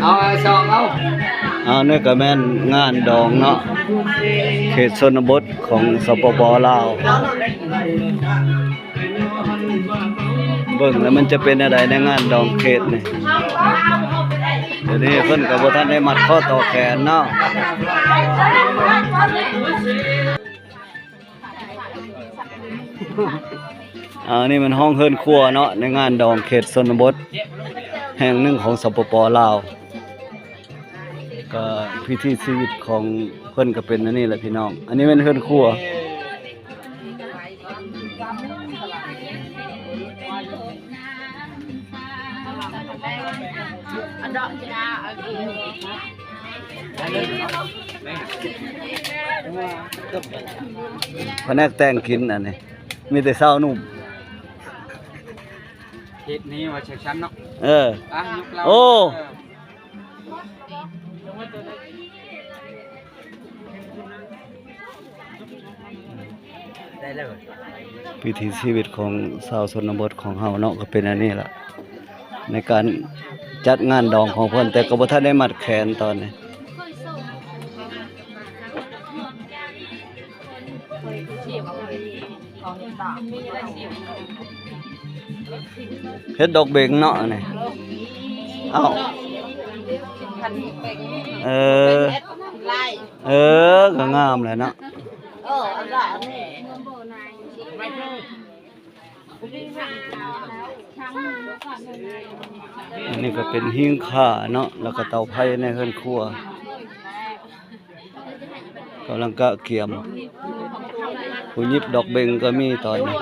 ເອົາ ເອົາ ເອົາ ອັນນີ້ກໍແມ່ນງານດອງເນາະ ເຂດຊົນນະບົດຂອງ ສປປ ລາວ. ເບິ່ງແລ້ວມັນຈະເປັນແນວໃດໃນງານດອງເຂດນີ້. ດຽວນີ້ເພິ່ນກໍບໍ່ທັນໄດ້ມັດຂໍ້ຕໍ່ແຂນເນາະ. ອ່າ ນີ້ແມ່ນຫ້ອງເຮືອນຄົວເນາະ ໃນງານດອງເຂດຊົນນະບົດແຫ່ງໜຶ່ງຂອງ ສປປ ລາວ. ກໍວິຖີຊີວິດຂອງເພິ່ນກໍເປັນອັນນີ້ແຫຼະພີ່ນ້ອງ. ອັນນີ້ແມ່ນເຮືອນຄົວ. ພະແນກແຕ່ງກິນອັນນີ້ ມີແຕ່ຊາວໜຸ່ມ. ເຮັດນີ້ວ່າຊັ້ນເນາະ. ເອີ ອ່ະ ຍຸກລາວ. ໂອ້ ເອີ. ວິຖີຊີວິດຂອງຊາວຊົນນະບົດຂອງເຮົາເນາະ ກໍເປັນອັນນີ້ລະ ໃນການຈັດງານດອງຂອງເພິ່ນ, ແຕ່ກໍບໍ່ທັນໄດ້ມັດແຂນຕອນນີ້. ເຮັດດອກເບັງເນາະອັນນີ້. ເອົ້າ ເອີ ເອີ ກໍງາມແຫຼະເນາະ. ອັນນີ້ກໍເປັນຫິ້ງຂ້າເນາະ ແລ້ວກໍເຕົາໄຟໃນເຮືອນຄົວ. ກຳລັງກະກຽມ. ຜູ້ຫຍິບດອກເບັງກໍມີຕອນນີ້.